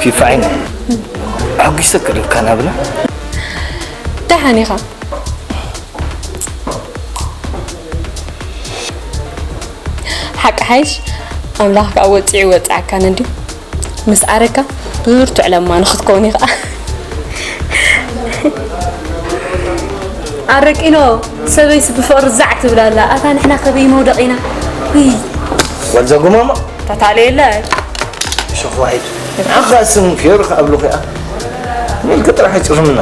ፊፋ ዓይነ ኣጒሰ ክልካ ናብላ። ደሓን ኢኻ? ሓቂ ሓይሽ ኣምላኽ ከዓ ወፂዑ ይወፅዓካን እንድዩ። ምስ ዓረካ ብርቱዕ ለማኒ ክትከውን ኢኻ። ኣረቂኖ ሰበይስ ብፍቕሪ ዛዕ ትብል ኣላ። ኣታ ንሕና ከበይ መውደቕ ኢና። ውይ ወልዘጉማማ ታታለ የለ። ሸኹ ዋሒድ ኣኻ ስም ፊዮር ከኣብሉ ኸኣ ምን ክጥራሕ ይጭርምና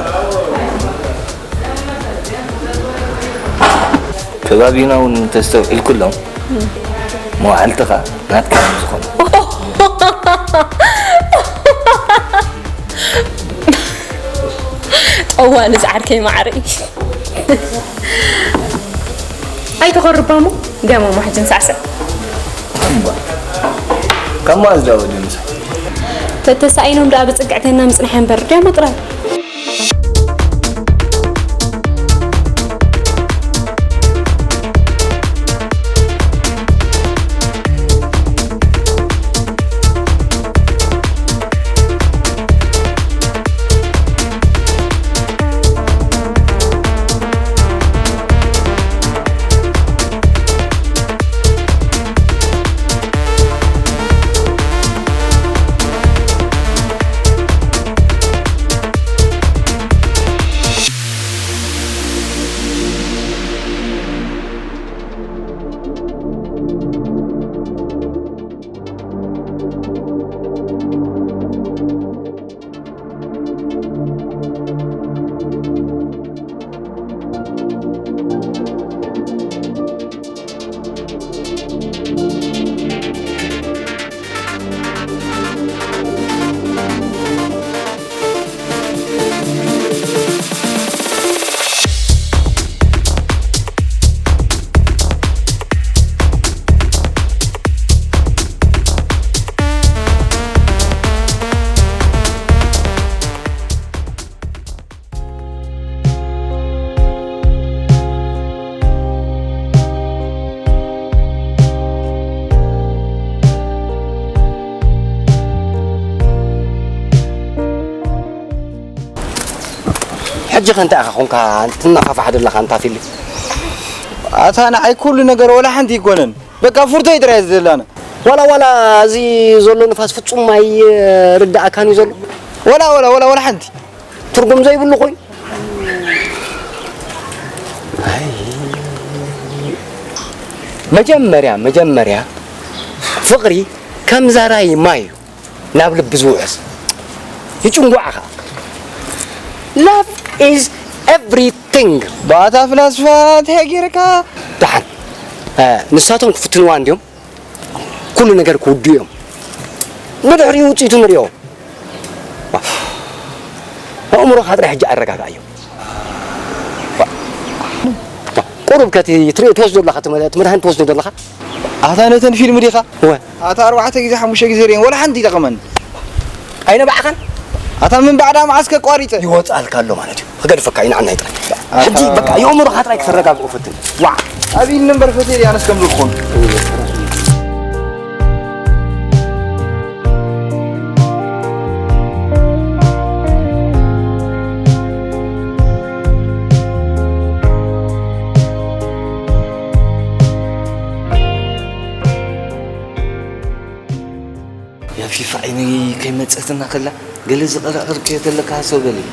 ከባቢና እውን ተስተውዒልኩሎም መዋዕልትኻ ናትካ እዮም ዝኾኑ። ጠዋሊ ዝዓርከይ ማዕረይ ኣይተኸርባሙ ገሞ ማሕጅን ሳዕስዕ ካብ መኣዝ ዳወ ድምሳ ተተሳኢኖም ደኣ ብፅግዕተና ምፅንሐ እምበር ድያሞ ጥራይ ሕጂ ከ እንታይ ኢኻ ኾንካ ትነፋፋሕ ዘለኻ ኣንታ ፊሊ? ኣታ ንዓይ ኩሉ ነገር ወላ ሓንቲ ኣይኮነን። በቃ ፍርቶ እዩ ጥራይ ዘላና። ዋላ ዋላ እዚ ዘሎ ንፋስ ፍጹም ኣይርድኣካን እዩ ዘሎ። ወላ ወላ ወላ ወላ ሓንቲ ትርጉም ዘይብሉ ኮይኑ መጀመርያ መጀመርያ ፍቕሪ ከም ዛራይ ማይ እዩ ናብ ልቢ ዝውሕዝ ይጭንጓዕ ኸዓ love is everything። ብኣታ ፍላስፋ ተሄጊርካ ደሓን ንሳቶም ክፍትንዋ እንድዮም ኩሉ ነገር ክውድኡ እዮም። ብድሕሪኡ ውፅኢቱ ንሪኦ። ኣእምሮኻ ጥራይ ሕጂ ኣረጋግኣዮ። ቁሩብ ከቲ ትሪኦ ትወስዶ ኣለኻ፣ እቲ መድሃኒት ትወስዶ ዶ ኣለኻ? ኣታ ነተን ፊልም ዲኻ? እወ። ኣታ ኣርባዕተ ግዜ ሓሙሽተ ግዜ ርእየን ወላ ሓንቲ ይጠቐመን። ኣይ ንባዕኻን? ኣታ ምን ባዕዳ መዓስ ከቋሪጸ? ይወጽኣልካ ኣሎ ማለት እዩ። ክገድፈካ እዩ ንዓናይ ጥራይ። ሕጂ በቃ የእምሮኻ ጥራይ ክተረጋግኦ ፈትን። ዋዕ። ኣብ ኢልኒ እምበር ፈትየ ድየ ኣነስ ከም ዝኹን። ያ ፊፋ ዓይነይ ከይመጸትና ከላ ገለ ዝቐራቕር ከየ ተለካ ሃሰው በለይ።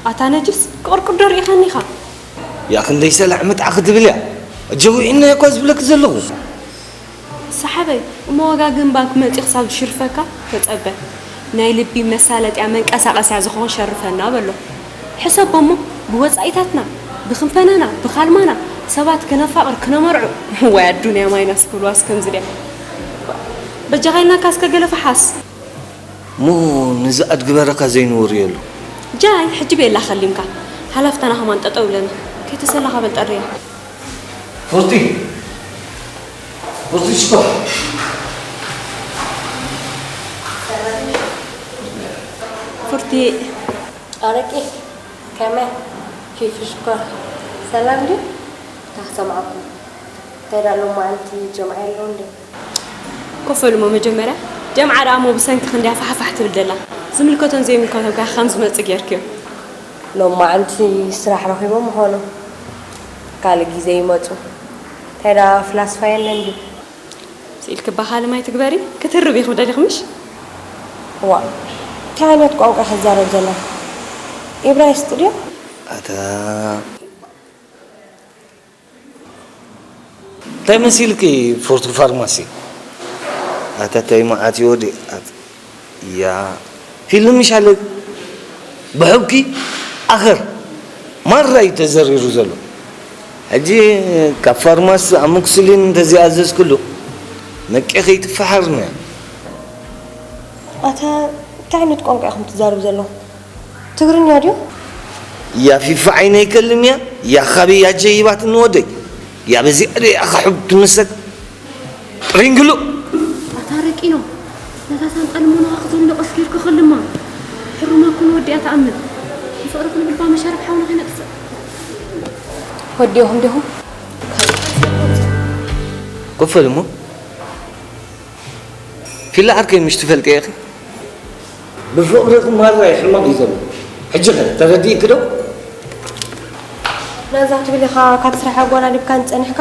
ኣታ ነጅስ ክቕርቅር ዶ ርኢኻኒ ኢኻ? ያ ክንደይ ሰላዕ ምጥዓ ክትብል እያ። ጀዊዕና እኳ ዝብለኪ ዘለኹ። ሰሓበይ እሞ ወጋግን ባንክ መፂኡ ክሳብ ዝሽርፈካ ተፀበ። ናይ ልቢ መሳለጥያ መንቀሳቐስያ ዝኾን ሸርፈና በሎ። ሕሰቦ እሞ ብወፃኢታትና፣ ብክንፈናና፣ ብኻልማና ሰባት ክነፋቕር ክነመርዑ። ዋይ ኣዱንያ ማይናስ ክብልዋስ ከምዚ ድያ። በጃኻ ኢልናካ እስከ ገለ ፈሓስ። እሞ ነዚ ኣድግበረካ ዘይንወርየሉ። ጃይ ሕጂ ቤላ ከሊምካ። ሃላፍታና ከማን ጠጠው ኢለና። ከይተሰላኻ በል ጠርያ። ፎርቲ ፎርቲ ሽኮር ፉርቲ ኣረቂ ከመይ ፊፊ ሽኮር ሰላም ድዩ? ኣሰማዕኩም። እንታይ ደኣ ሎማዓንቲ ጀምዓ የለውን ድዩ? ኮፍ በሉ እሞ መጀመርያ። ጀምዓ ደኣ እሞ ብሰንኪ ክንደያ ፋሕፋሕ ትብል ደላ? ዝምልከቶን ዘይምልከቶን ከ ከም ዝመጽእ ጌርክዮ። ሎማዓንቲ ስራሕ ረኺቦም ምዃኑ። ካልእ ግዜ ይመጹ። እንታይ ደኣ ፍላስፋ የለን ድዩ? ስኢልኪ እባ ካልእ ማይ ትግበሪ? ክትህርቢ ኢኺ ደሊኺ ምሽ? ዋእ፣ እንታይ ዓይነት ቋንቋ እየ ክዛረብ ዘለኹ? ኢብራይስጥ ድዩ? ኣታ እንታይ መሲልኪ ፎርቱ ፋርማሲ? ኣታ እንታይ መዓት እዩ ወዲ ኣት-፣ ያ ፊልም ይሻለክ ብሕብኪ ኣኸር ማራ እዩ ተዘሪሩ ዘሎ። ሕጂ ካብ ፋርማሲ ኣሞክስሊን እንተዘይኣዘዝክሉ መቄ ከይጥፍሓርና። ኣታ እንታይ ዓይነት ቋንቋ ኢኹም ትዛረቡ ዘለኹም? ትግርኛ ድዩ? ያ ፊፋ ዓይነይ ከልም እያ፣ ያ ኻበይ እያ ጀይባት እንወደይ። ያ በዚ ዕደ እያ ኻሑብ ትምሰል። ሪንግሉ። ኣታ ረቂኖ፣ ነታ ሳንጣ ልሞናኻ ክትብሎ ቀስ ጌርካ ከልማ። ሕሩማ እኮ ንወዲኣ ትኣምን። ንፍቕሪ ክንብል ባ መሻርፍ ሓውና ከይነጥፍእ። ወዲኹም ዲኹም? ክፈል እሞ። ፊላ ዓርከይ ምሽ ትፈልጢ ኢኺ? ብፍቕሪ ክማራ ይሕመቕ እዩ ዘሎ። ሕጂ ኸ ተረዲእኪ ዶ? ነዛ ትብል ኢኻ ካብ ስራሕ ኣጓናዲብካኒ ጸኒሕካ?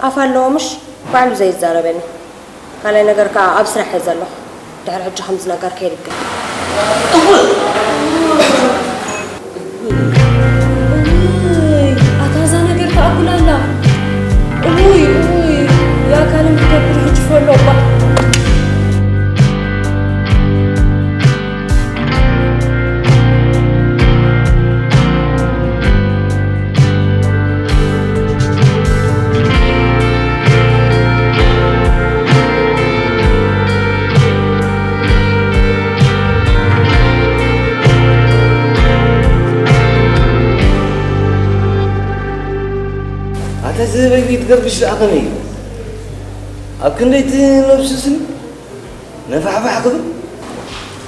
ኣፍ ኣለዎ ምሽ? ባዕሉ ዘይዛረበኒ። ካልኣይ ነገር ከኣ ኣብ ስራሕ እየ ዘለኹ። ድሕሪ ሕጂ ከምዚ ነገር ከይድግም። እውይ፣ ኣታ እዛ ነገር ተኣኩል ኣላ። እውይ፣ እውይ፣ የኣካልን ክትከብድ ሕጂ ፈሎ እባ። ኣታ እዚ በይቢ ትገርብሽ ደኣ ከመይ እዩ? ኣብ ክንደይቲ ነብስስ ነፋሕፋሕ ክብል?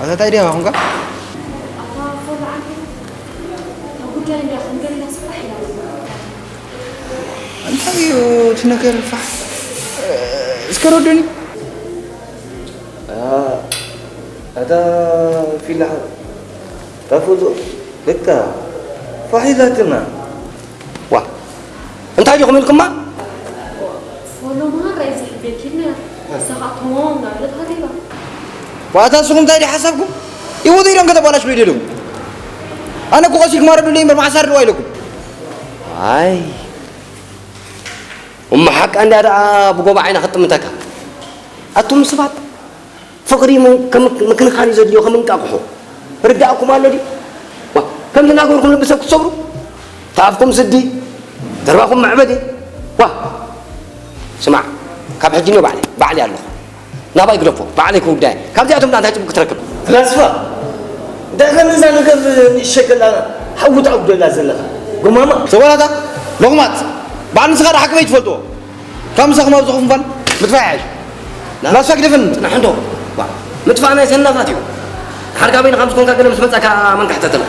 ኣታ እንታይ ድያ ኾንካ? ኣታ ፎሎ ዓንተ፣ እታ ጉዳይ እንድያ ከም ገሊላ ስፍሕ ኢላ። እንታይ እዩ እቲ ነገር ፋሕ? እስከ ረዱኒ። ኣ-፣ ኣታ ፊላ፣ እታ ፎቶ በቃ ፋሕ ኢላትና። ዋ፣ እንታይ ዲኹም ኢልኩማ? ፎሎ ማራ እዩ ዝሕቤኪ ኢልና፣ ንሳ ኸኣ ቶም እናበለት ሃሪባ። ዋታ ንስኹም እንታይ ድዩ ሓሳብኩም? ይወደይ ደም ከተባላሽ ወይ ደለኹም? ኣነ እኮ ቀሲልኩም ኣረዱለይ እምበር መዓስ ኣርድዋ ኢለኩም። ኣይ፣ እሞ ሓቃ እንድያ ደኣ ብጎባ ዓይና ክትጥምተካ። ኣቱም ስባት፣ ፍቕሪ ምን-፣ ከም-፣ ምክንኻን እዩ ዘድልዮ፣ ከም እንቃቑሖ። ርዳእኩም ኣሎ ድዩ? ዋ፣ ከም ዝናገርኩም ልቢ ሰብ ክትሰብሩ? ተኣፍኩም ስዲ፣ ተርባኹም መዕበዲ። ዋ፣ ስማዕ፣ ካብ ሕጂ ኒዮ ባዕለይ፣ ባዕለይ ኣለኹ። ናባይ ግደፎ፣ ባዕለይ ክውዳየ። ካብዚኣቶም ደኣ እንታይ ጽቡቕ ክትረክብ? ፍላስፋ፣ እንታይ ከም እዛ ነገር ንእሸገላ ሓዊ ተኣጉደላ ዘለኻ? ጉማማ። ሰበራታ፣ ሎቕማጽ፣ በዓል ንስኻ ደኣ ሓቂ በይ ትፈልጥዎ? ካብ ምሳኹም ኣብዚ ኹፍንፋን ምጥፋእ ይሓይሽ። ላስፋ ግደፈኒ። ጽናሕ እንዶ። ዋ፣ ምጥፋእ ናይ ሰናፋት እዩ። ሓርካ በይንኻ ምስ ኮንካ ገለ ምስ መጻካ መን ክሕተተልካ?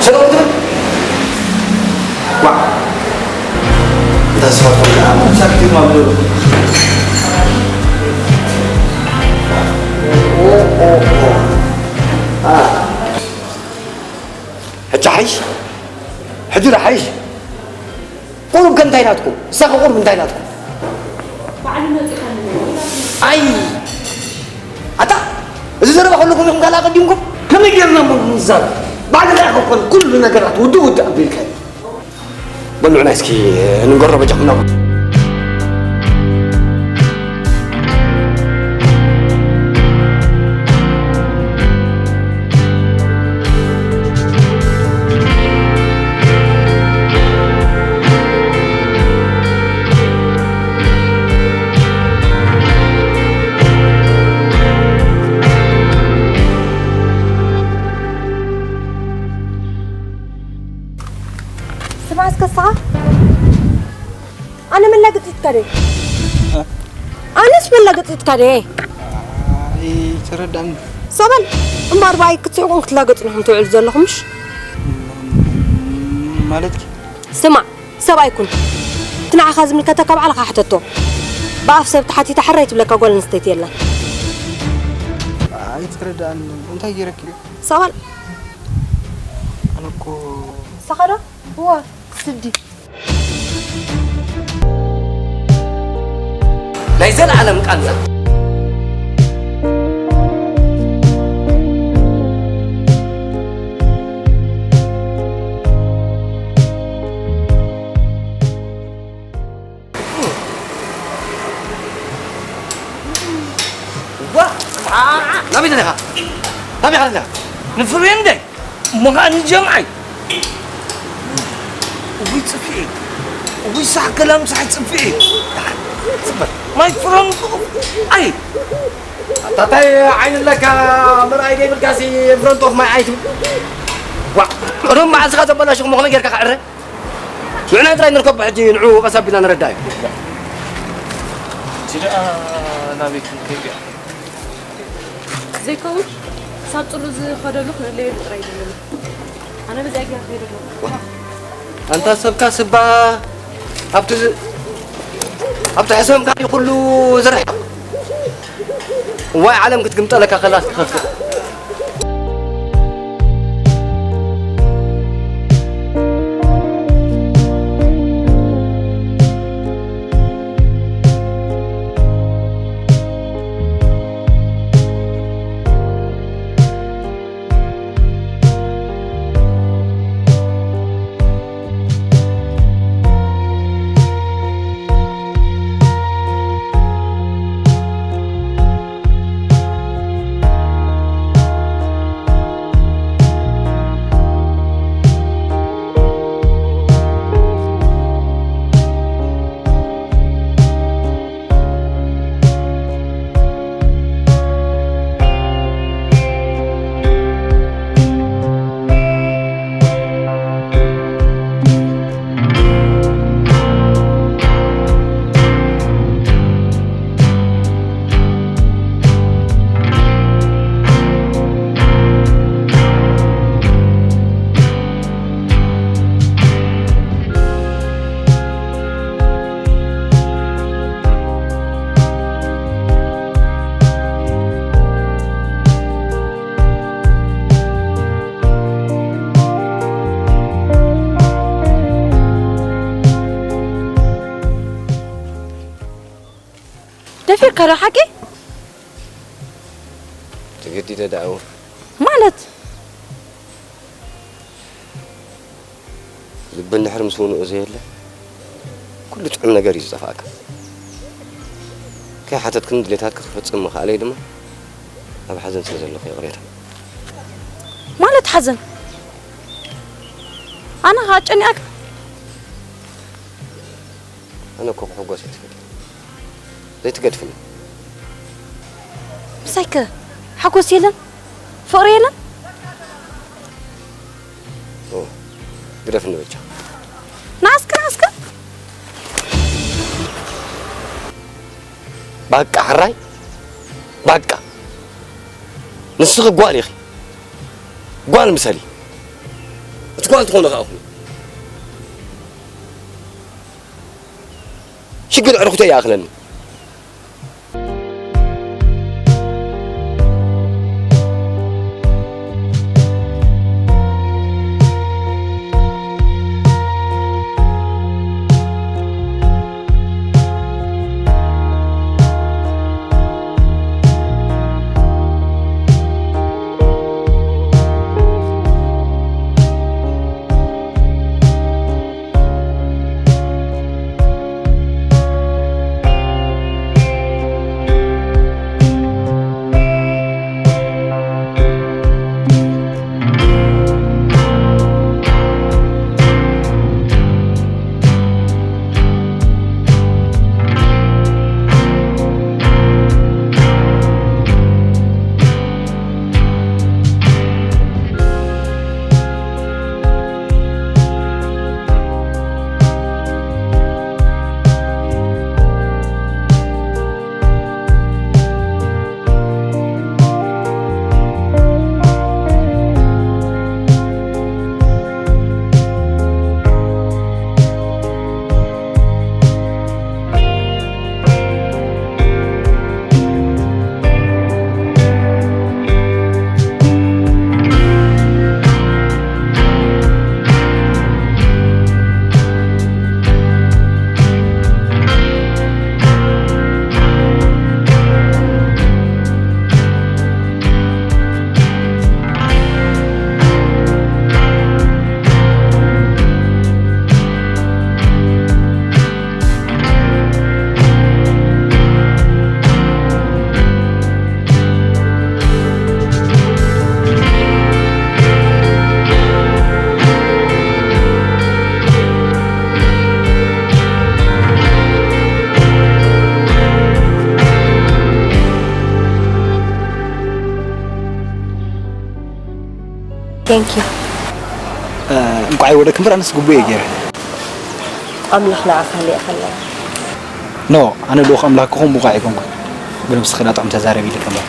ሰላም ትብል? ዋ። እንታ ስፋት ኮንካ፣ ሳክት ማብሎ። ኦ፣ ኦ፣ ኦ። ኣ። ሕጂ ሓይሽ? ሕጂ ዶ ሓይሽ? ቁሩብ ከ እንታይ ናትኩም? እሳ ከ ቁሩብ እንታይ ናትኩም? ባዕሉ መጺኡ ከ ንመን? ኣይ! ኣታ! እዚ ዘረባ ከለኩም ኢኹም ካልእ ኣቐዲምኩም? ከመይ ጌርና እሞ ንዛረብ? ባዕልኻ ኢኻ እኮ ኩሉ ነገራት ውድእ ውድእ ኣቢልካዮ። በልዑና እስኪ ንንገሮ በጃኹም ናብራ። ስማዕ እስከ ንስኻ፣ ኣነ መላገጺትካ ድየ? እ? ኣነስ መላገጺትካ ድየ? ኣይተረዳእን። ሰበል፣ እምበኣር ብኣይ ክትስሕቁን ክትላገጹን ኢኹም ትውዕሉ ዘለኹም፣ ምሽ? ማለትኪ? ስማዕ፣ ሰብ ኣይኩን። እቲ ንዓኻ ዝምልከተካ ባዕልኻ ሕተቶ። ብኣፍ ሰብ ተሓቲታ ሕራይ ትብለካ ጓል ኣንስተይቲ የላን። ኣይትረዳእን። እንታይ ገይረኪ? ሰባል። ኣነ እኮ ንስኻ ዶ? እወ፣ ስዲ። ናይ ዘለኣለም ቃንዛ። ዋ! ናበይ ደለኻ? ናበይ ኢኻ ደለኻ? ንፍሬንደይ፣ እሞ ኸኣ ንጀምዓይ። እውይ ጽፍኤ፣ እውይ ሳሕ ከላም ሳሕ ጽፍኤ። ጽበት። ማይ ፍሮም ኣይ። ኣታታይ ዓይኒ ኣለካ፣ መርኣይ ዘይብልካሲ ፍሮንት ኦፍ ማይ ኣይ ትብል። ዋ! ቅድም መዓልትኻ ዘበላሽኹም ኾነ ጌርካ ክዕረ። ንዕና ጥራይ ንርከቦ ሕጂ፣ ንዑ ቀስ ኣቢልና ንረዳእ እዩ። እቺ ደኣ ናበይ ክንከይድ እያ? ዘይከውን፣ ክሳብ ጥሩ ዝኸደሉ ክነድለየሉ ጥራይ እዩ ዘለና። ኣነ በዚኣ ጌረ ክኸይድ ኣለኹ። ኣንታ ሰብካ ስባ ኣብቲ ዝ-፣ ኣብቲ ሕሰምካ እዩ ኩሉ ዝርሕቕ። እዋይ ዓለም ክትግምጠለካ ከላ ክትኸፍት። ደፊርካ ዶ ሓቂ? ተገዲደ ደኣ እወ። ማለት? ልቢ እንድሕር ምስ ውንኡ ዘየለ፣ ኩሉ ጥዑም ነገር እዩ ዝጠፍኣካ። ከይሓተትክኒ ድሌታትካ ክፈጽም ምኽኣለይ ድማ ኣብ ሓዘን ስለ ዘለኹ ይቕሬታ። ማለት ሓዘን? ኣነ ኸኣ ኣጨኒኣካ? ኣነ እኮ ክሕጎስ እየ ዝፈትይ። ዘይትገድፍኒ። ምሳይከ ሓጎስ የለን? ፍቕሪ የለን? ኦ፣ ግደፍኒ በጃ። ንኣስከ፣ ንኣስከ። ባቃ ሕራይ፣ ባቃ። ንስኺ ጓል ኢኺ። ጓል ምሰሊ። እቲ ጓል ትኾኒ ከኣ ኩኒ። ሽግር ኣዕርኽቶ ይኣኽለኒ። ኣይወደክ እምበር ኣነስ ግቡእ እየ ገይረ። ኣምላኽ ንዓኻ ሊእኸና። ኖ፣ ኣነ ልኡኽ ኣምላኽ ክኹን ብቑዕ ኣይኮንኩን። ብነብስኺ ዳ ጥዑም ተዛረቢ ኢልክ እምበር።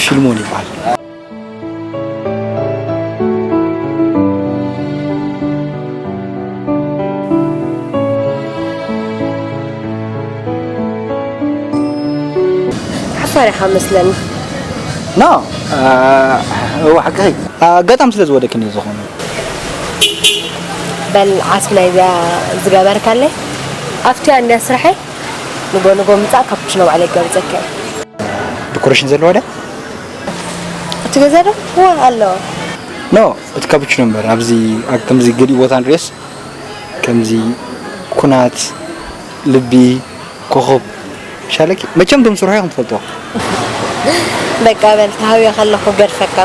ፊልሞን ይበሃል። ሓፋር ኢኻ መስለኒ። ኖ፣ እ፣ እወ፣ ሓቅኺ። ኣጋጣሚ ስለ ዝወደክኒ እዩ ዝኾነ። በል ዓስቢ ናይዚኣ ዝገበርካለይ። ኣብቲኣ እንድያ ስራሐይ። ንጎ ንጎ ምጻእ ካፑችኖ ባዕለይ ይጋብዘካ እየ። ዲኮሬሽን ዘለዎ ድያ? እቲ ገዛ ዶ? እወ፣ ኣለዎ። ኖ፣ እቲ ካፑችኖ እምበር፣ ኣብዚ፣ ኣብ ከምዚ ገሊኡ ቦታ ንርእዮስ፣ ከምዚ ኩናት፣ ልቢ፣ ኮኾብ፣ ሻለኪ፣ መቸም ቶም ስርሖ ኢኹም ትፈልጥዎ። በቃ በል፣ ተሃውየ ከለኹ ገድፈካ።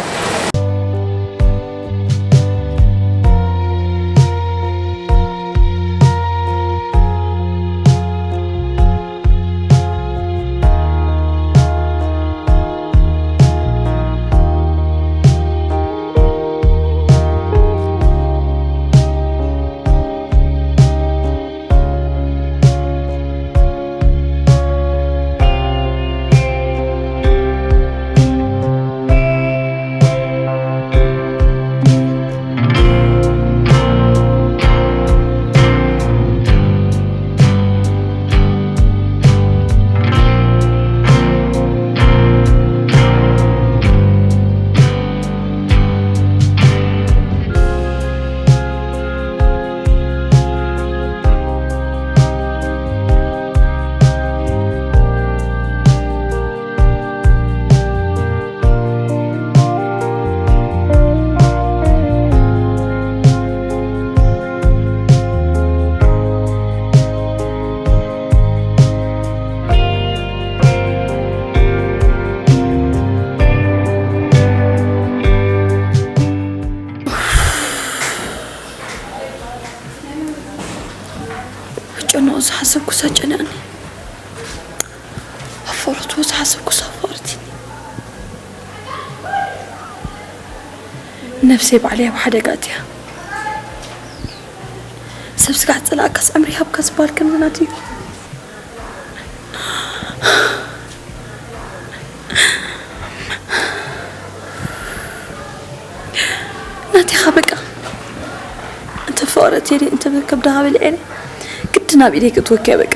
ጨነቑ ዝሓሰብኩስ ኣጨነቕኒ። ኣፈረቱ ዝሓሰብኩስ ኣፈረትኒ። ነብሰይ ባዕለይ ኣብ ሓደጋ ኣትያ። ሰብ ስጋዕ ዝጸላእካስ ዕምሪ ይሃብካ ዝበሃል ከምዚ ናተይ እዩ። ናቴኻ በቃ። እንተ ፍቕረትየ ደይ እንተ ከብድኻ በሊዐ ደይ ግድን ኣብ ኢደይ ክእትወኪ እየ በቃ።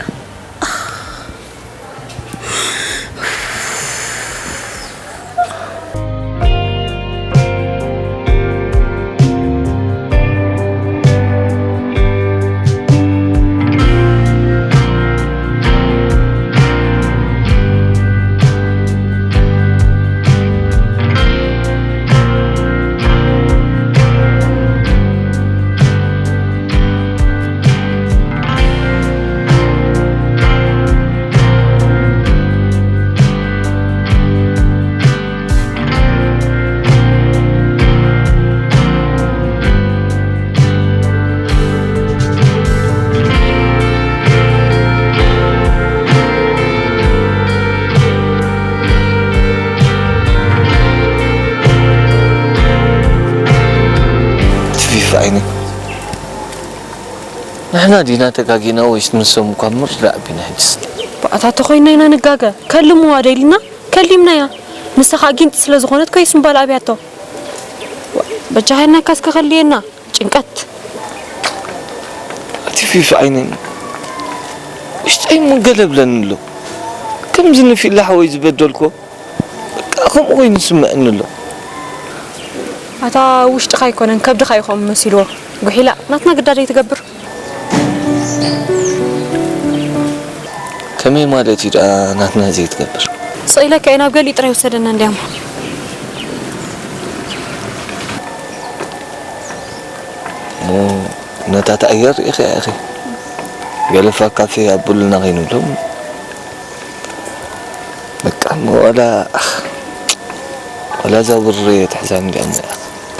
ትፊፍ ዓይኒ፣ ንሕና ዲና ተጋጊና ወይስ ንሶም እኳ ምርዳእ ኣቢና ሕጅስ? ባእታ ተኾይንና ኢና ንጋገ። ከልምዋ ደይልና ከሊምናያ። ንሳ ኸኣ ጊንጢ ስለ ዝኾነት ኮይስ ምባል ኣብያቶ። በጃኻ ኢልናካስ ከኸልየና። ጭንቀት። ኣቲ ፊፊ ዓይነይ፣ ውሽጠይ እሞ ገለ ብለኒ ኣሎ። ከምዚ ንፊላ ሓወይ ዝበደልኮ፣ በቃ ከምኡ ኮይኑ ይስምዐኒ ኣሎ። ኣታ ውሽጥኻ ኣይኮነን፣ ከብድኻ እዩ ከምኡ መሲልዎ። ጉሒላ፣ ናትና ግዳ ዘይትገብር? ከመይ ማለት እዩ ደኣ ናትና ዘይትገብር? ስቕ ኢለካ እየ፣ ናብ ገሊኡ ጥራይ ውሰደና እንድያሞ። እሞ ነታ ትቕየር ርኢኺያ ኢኺ። ገለፋ ካፌ ኣብሉልና ከይንብሎም። በቃ እሞ ዋላ፣ ዋላ እዛ ውርየ ትሕዛኒ እንድያ እሞ።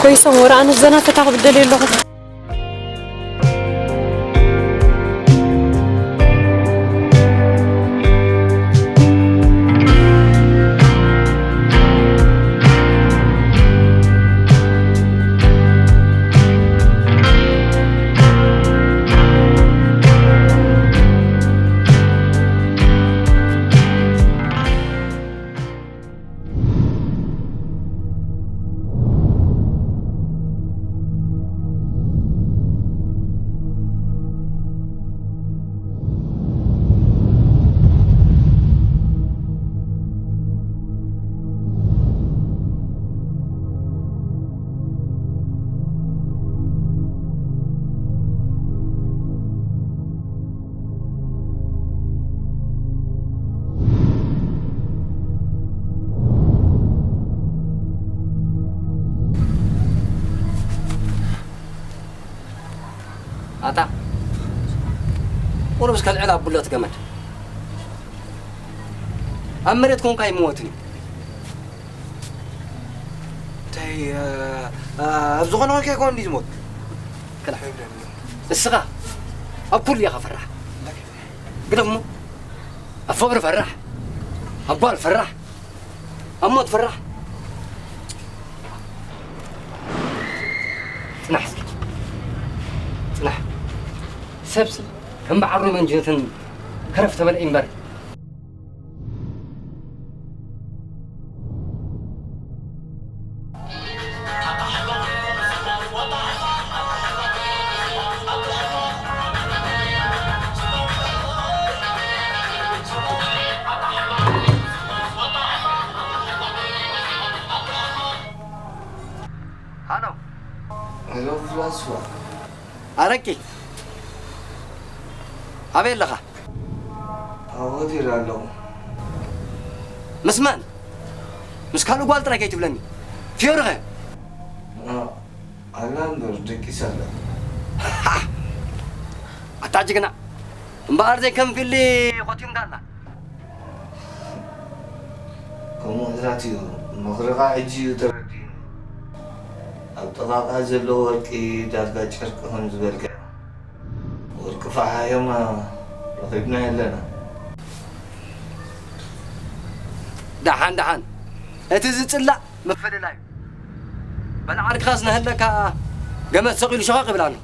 ኮይሶም ወረ ኣነ ዘና ፈታ ክብል ደልየ ኣለኹ። ኣታ ቁሩብ እስከ ልዕል ኣቡለት ገመድ ኣብ መሬት ኮንካ ይመወትን እዩ። እንታይ፣ እ፣ እ፣ ኣብ ዝኾነ ኮንካ ይኮን እንዲ ዝሞት? ክላ። እስኻ ኣብ ኩሉ ኢኻ ፈራሕ። ግደፍ እሞ ኣብ ፍቕሪ ፈራሕ፣ ኣብ ጓል ፈራሕ፣ ኣብ ሞት ፈራሕ። ጽናሕ እስኪ። ጽናሕ። ሰብሲ ከም በዓል ሮሜን ጁልየትን ከረፍ ተበልዐ እምበር። ሃሎ። ሄሎ ፍላስዋ። ኣረቂ። ኣበይ ኣለኻ? ኣብ ሆቴል ኣለኹ። ምስ መን? ምስ ካልእ ጓል ጥራይ ከይትብለኒ። ፊዮሪ ኸ? ኣ-፣ ኣላ እምበር ደቂሳ ኣላ። ኣታ ጅግና። እምበኣር ዘይከም ፊሊ ኾቲምካ ኣላ። ከምኡ እዛት እዩ። ምኽርኻ ሕጂ እዩ ተረዲኡኒ። ኣብ ጥቓኻ ዘሎ ወርቂ ዳርጋ ጨርቂ ከም ዝበልካ እዩ። ወርቂ ፈሓዮም ረኺብና ኣለና። ደሓን ደሓን። እቲ ዝጽላእ ምፍልላይ እዩ። በል ዓርክኻስ ንህለካ ገመድ ሰቒሉ ሸቐቕ ይብል ኣሎ።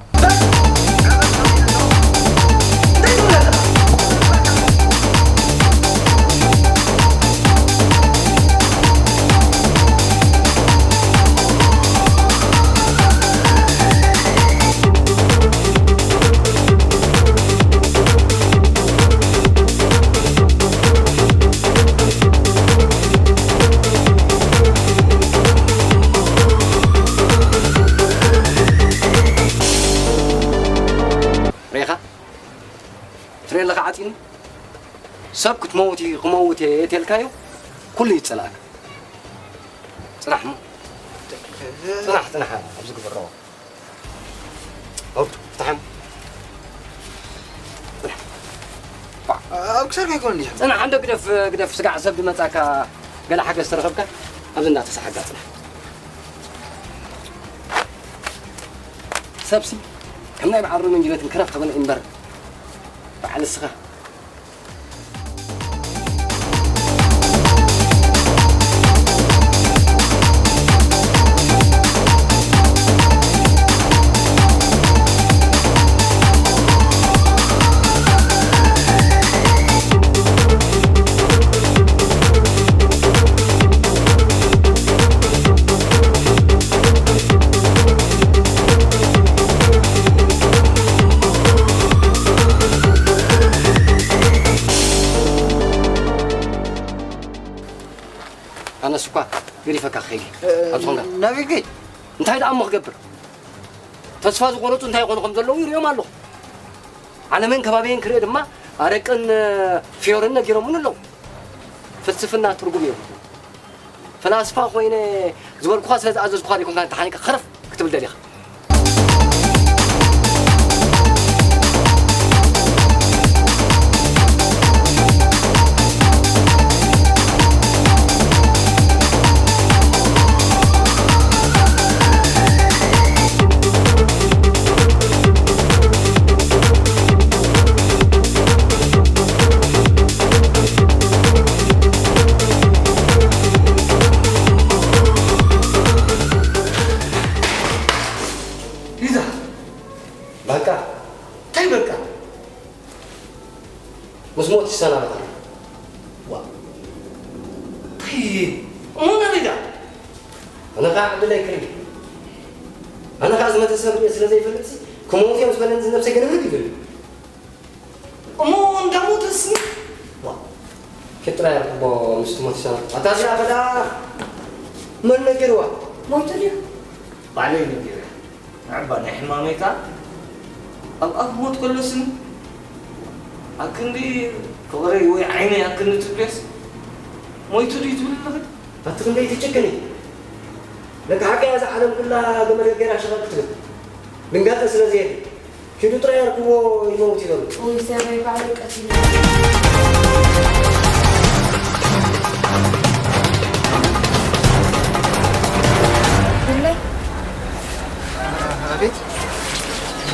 ሬኻ ትርኢ ኣለኻ ዓጺኒ። ሰብ ክትመውት እዩ፣ ክመውት እየ ተልካዮ፣ ኩሉ ይጸላእካ። ጽናሕ እሞ። ጽናሕ፣ ጽናሕ፣ ኣብዚ ግበሮ። ኦፕ፣ ፍታሕ እሞ። ጽናሕ። ኣብ ክሳድካ ኣይኮነን ድዩ? ጽናሕ፣ እንዶ ግደፍ፣ ግደፍ፣ ስጋዕ ሰብ ዝመጻካ ገለ ሓገዝ ተረኸብካ፣ ኣብዚ እንዳተሰሓጋ ጽናሕ። ሰብሲ፣ ከም ናይ በዓል ሮሜን ጁልየትን ክረፍ ተበለ እምበር፣ በዓል እስኻ። ኣነስ እኳ ገዲፈካ ክኸይድ እየ። እ፣ ኣብ ዝኾንካ። ናበይ ከይድ? እንታይ ደኣ እሞ ክገብር? ተስፋ ዝቖረጹ እንታይ ይኾኑ ከም ዘለዉ ይርእዮም ኣለኹ። ዓለመን ከባቢየን ክርኢ ድማ ኣረቅን፣ እ፣ ፍዮርን ነጊሮሙን ኣለዉ። ፍልስፍና ትርጉም የብሉን። ፈላስፋ ኮይነ ዝበልኩኻ ስለ ዝኣዘዝኩኻ ዘይኮንካ ተሓኒቅካ ክረፍ ክትብል ደሊኻ። ሊዛ። በቃ። እንታይ በቃ? ምስ ሞት ይሰናበታ። ዋ። እንታይ? እሞ ናበይ ደኣ? ኣነ ኸዓ ዕድለይ ክርኢ። ኣነ ኸዓ ዝመተ ሰብ ርእየ ስለ ዘይፈልጥሲ፣ ክመውት እዮም ዝበለኒ ዝነብሰይ ገንብር ይብል። እሞ እንዳሞተስኒ? ዋ፣ ኬድ ጥራይ ኣርክቦ ምስ ትሞት ይሻል። ኣታ እዚኣ ፈዳ መን ነጊርዋ? ሞይቱ ድዩ? ባዕለይ ነጊረ። ንዕባ ናይ ሕማመይ ከኣ ኣብ ኣፍ ሞት ከሎስኒ፣ ኣብ ክንዲ ፍቕረይ ወይ ዓይነይ ኣብ ክንዲ ትብልዮስ፣ ሞይቱ ድዩ ትብል ኣለኺ? ኣቲ ክንደይ ትጭክኒ? ለካ ሓቀይ እዛ ዓለም ኩላ ገመድ ገገራ ሸቐጥ ክትብል። ድንጋጸ ስለ ዘየለ። ኪዱ ጥራይ ኣርክቦ፣ ይመውት እዩ ዘሎ። ውይ ሰበይ ባዕሉ ቀቲሉ። ብለይ ኣቤት።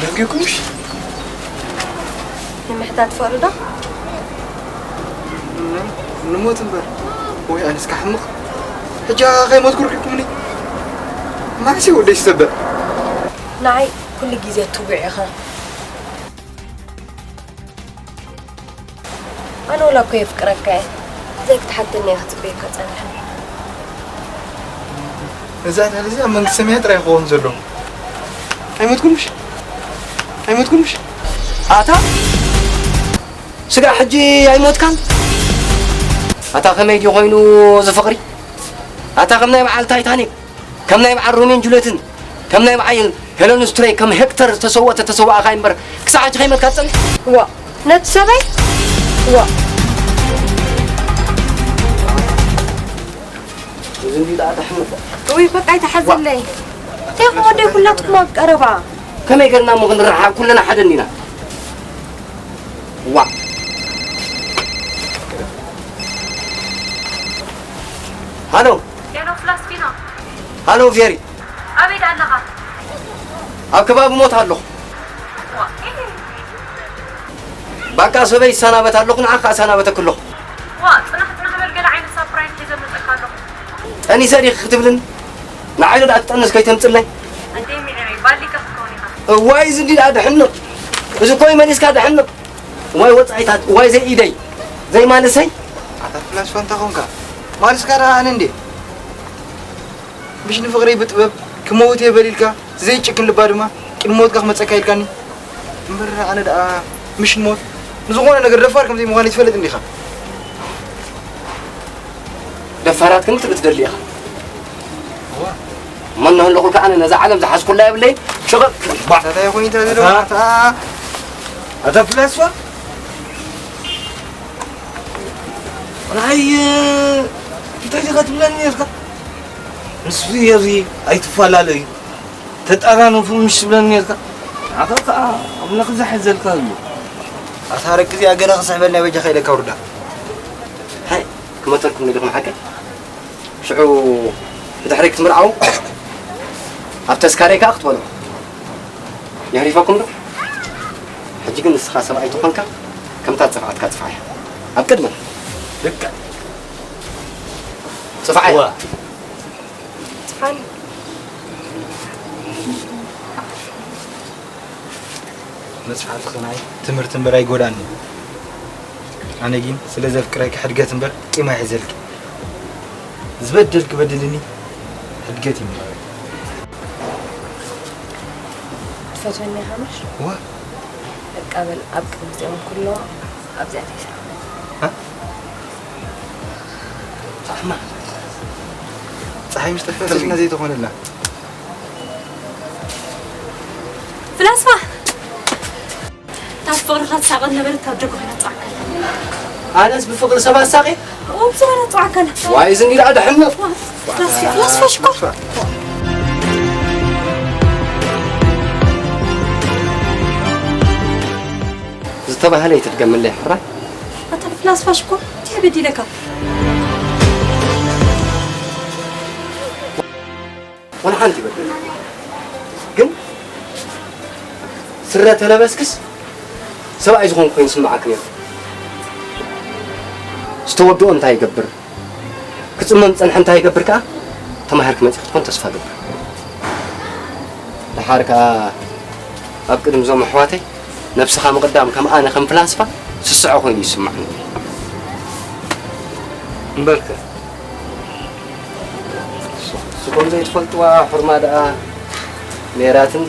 ደንጊኩምሽ? ንምሕታት ትፈቕዱ ዶ? ንሞት እምበር። ወይ ኣነስ ካሕምቕ። ሕጂ ከይሞትኩ ርኪብኩምኒ። ማዕሲ ወደይ ዝተበዕ። ንዓይ ኩሉ ግዜ ትጉዕ ኢኻ። ኣነ ወላ እኮ የፍቅረካ እየ። ዘይክትሓተኒ እየ ክጽበየካ ጸኒሐ። እዛ ዕዳል እዚ ኣብ መንግስቲ ሰማያት ጥራይ ክኸውን ዘለዎ። ኣይሞትኩምሽ? ኣይሞትኩምሽ? ኣታ ስጋዕ ሕጂ ኣይሞትካን? ኣታ ከመይ ድዩ ኮይኑ እዚ ፍቕሪ? ኣታ ከም ናይ በዓል ታይታኒክ፣ ከም ናይ በዓል ሮሜን ጁልየትን፣ ከም ናይ በዓል ሄለን ስትሬ፣ ከም ሄክተር ዝተሰወተ ተሰዋእካ እምበር ክሳዕ ሕጂ ከይመትካ ትጸንሕ? ዋ፣ ነቲ ሰበይ? ዋ። እዚ እንዲ ደኣ ደሕንቕ። ውይ፣ በቃ ኣይትሓዝለይ። እንታይ ኢኹም ወደይ ኩላትኩም ኣብ ቀረባ? ከመይ ጌርና እሞ ክንረሓቕ? ኩልና ሓደ እንዲና። ዋ። ሃሎ። ሄሎ፣ ፍላስፊኖ። ሃሎ፣ ቬሪ። ኣበይ ደኣ ኣለኻ? ኣብ ከባቢ ሞት ኣለኹ። ዋ፣ ኤህ። ባቃ ሰበይ ይሰናበት ኣለኹ፣ ንዓኻ እሰናበተክ ኣለኹ። ዋ፣ ጽናሕ፣ ጽናሕ በል፣ ገለ ዓይነት ሳፕራይዝ ሒዘ መጸካ ኣለኹ። ጠኒሰ ዲኺ ክትብልን? ንዓይ ዶ ደኣ ትጠንስ ከይተምጽለይ? ኣደይ ሚዕረይ፣ ባሊካ ክትከውን ኢኻ። እዋይ፣ እዚ እንዲ ደኣ ደሕንቕ። እዚ እኮ እዩ መሊስካ ደሕንቕ። እዋይ ወጻኢታት፣ እዋይ ዘይኢደይ፣ ዘይማልሰይ። ኣታ ፍላስፋ እንታ ኾንካ? ማልስካ ደኣ ኣነ እንዴ? ምሽ ንፍቕረይ ብጥበብ ክመውት እየ በል ኢልካ፣ ዘይጭክን ልባ ድማ ቅድሚ ሞትካ ክመጸካ ኢልካኒ። እምበር ኣነ ደኣ ምሽ ንሞት ንዝኾነ ነገር ደፋር ከም ዘይምዃነይ ትፈልጥ እንዲኻ። ደፋራት ግን ትርኢ ትደሊ ኢኻ። እዋ። እሞ እናሃለኹልካ ኣነ ነዛ ዓለም ዝሓዝኩላ የብለይን። ሽቕቕ። ባ- እንታይ ኮይኑ እንታይ ዝደው? ኣታ- ኣታ ፍላስፋ? ንዓይ እንታይ ዲኻ ትብለኒ ነርካ? ምስ ፍየሪ ኣይትፈላለዩ። ተጣራነፉ ምሽ ትብለኒ ነርካ? ንዓኻ ከኣ ኣምላኽ ዝሓዘልካ ኣሎ። ኣታ ኣረቂ እዚኣ ገለ ክስሕበልና በጃኻ ኢለካ ውርዳ። ሃይ፣ ክመተልኩም ኢልኩም ሓቀይ? ሽዑ ብድሕሪ ክትምርዓው ኣብ ተስካረይ ከኣ ክትበልዑ። የህሪፈኩም ዶ? ሕጂ ግን ንስኻ ሰብኣይ ተኾንካ ከምታ ዝጸፍዓትካ ጽፍዓያ። ኣብ ቅድመ ልክዕ። ጽፍዓያ። ዋ። ጽፋኒ። መጽሓፍ ኸናይ ትምህርቲ እምበር ኣይጎዳኒ። ኣነ ግን ስለ ዘፍቅረኪ ሕድገት እምበር ቂም ኣይሕዘልኪ። ዝበደልኪ በድልኒ ሕድገት እዩ። ትፈትወኒ ኢኻ ምሽ? ዋ። በቃ በል ኣብ ቅድሚ እዚኦም ኩሎም ኣብዚኣ ተይስራ። ሃ? ጻሕማ። ጸሓይ ምስ ጠፈ ተስና ዘይተኾነላ። ፍላስፋ! ካብ ፍቕርኻ ትሳቐ ነበረት ካብ ደገ ኮይና ትጻዕካ ኣላ። ኣነስ ብፍቕሪ ሰብ ኣሳቒ? እዎ፣ ብዝኾነ ትጻዕካ ኣላ። ዋይ፣ እዚ እንዲ ደኣ ደሕንቕ። ፍላስፋ፣ ፍላስፋ ሽኮር። ዝተባህለ ይትድገምለይ፣ ሕራይ። ኣታ ፍላስፋ ሽኮር፣ እንታይ በዲለካ? ወላ ሓንቲ ይበል። ግን ስረ ተለበስክስ ሰብኣይ ዝኾንኩ ኮይኑ ስምዓክ ነይሩ። ዝተወድኦ እንታይ ይገብር? ክጽመም ዝጸንሐ እንታይ ይገብር ከኣ ተማሂርክ መጺእክ ክትኮን ተስፋ እገብር። ደሓር ከኣ ኣብ ቅድሚ እዞም ኣሕዋተይ ነብስኻ ምቕዳም ከም ኣነ ከም ፍላስፋ ስስዖ ኮይኑ ይስምዓኒ። እምበርከ ንስኹም ዘይትፈልጥዋ ሕርማ ደኣ ነይራትኒ።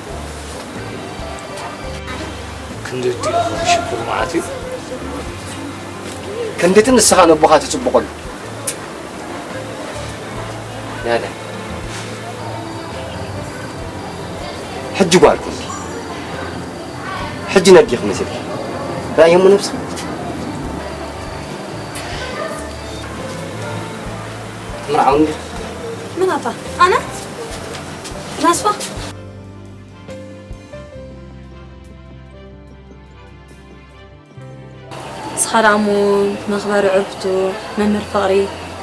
ክንድቲ ኢኹም ሽኩር መዓት እዩ። ክንድቲ ንስኻ ነቦኻ ትጽብቐሉ። ያለ። ሕጂ ጓል ኩንኪ። ሕጂ ነዲኺ መሲልኪ። ራእየሙ ነብስኻ። ትምርዓውኒ ዲኺ? መን ኣታ? ኣነ? ናስፋ? ኣዳሙ፣ መኽበሪ ዕርፍቱ፣ መምህር ፍቕሪ፣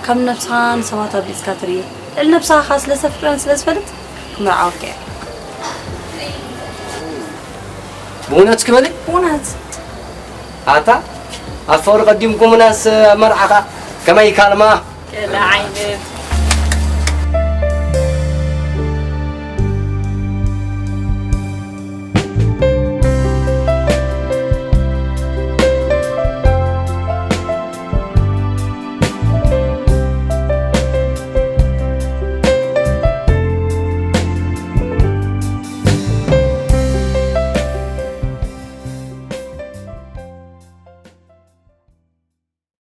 ካብ ነብስኻ ንሰባት ኣብሊጽካ ትርኢ። ልዕሊ ነብስኻ ከኣ ስለ ዘፍቅረን ስለ ዝፈልጥ ክምርዓወካ እየ። ብእውነት ክበሊ ብእውነት ኣታ ኣብ ፍቕሪ ቀዲምኩምናስ ኣብ መርዓኻ ከመይ ካልማ ገለ ዓይነት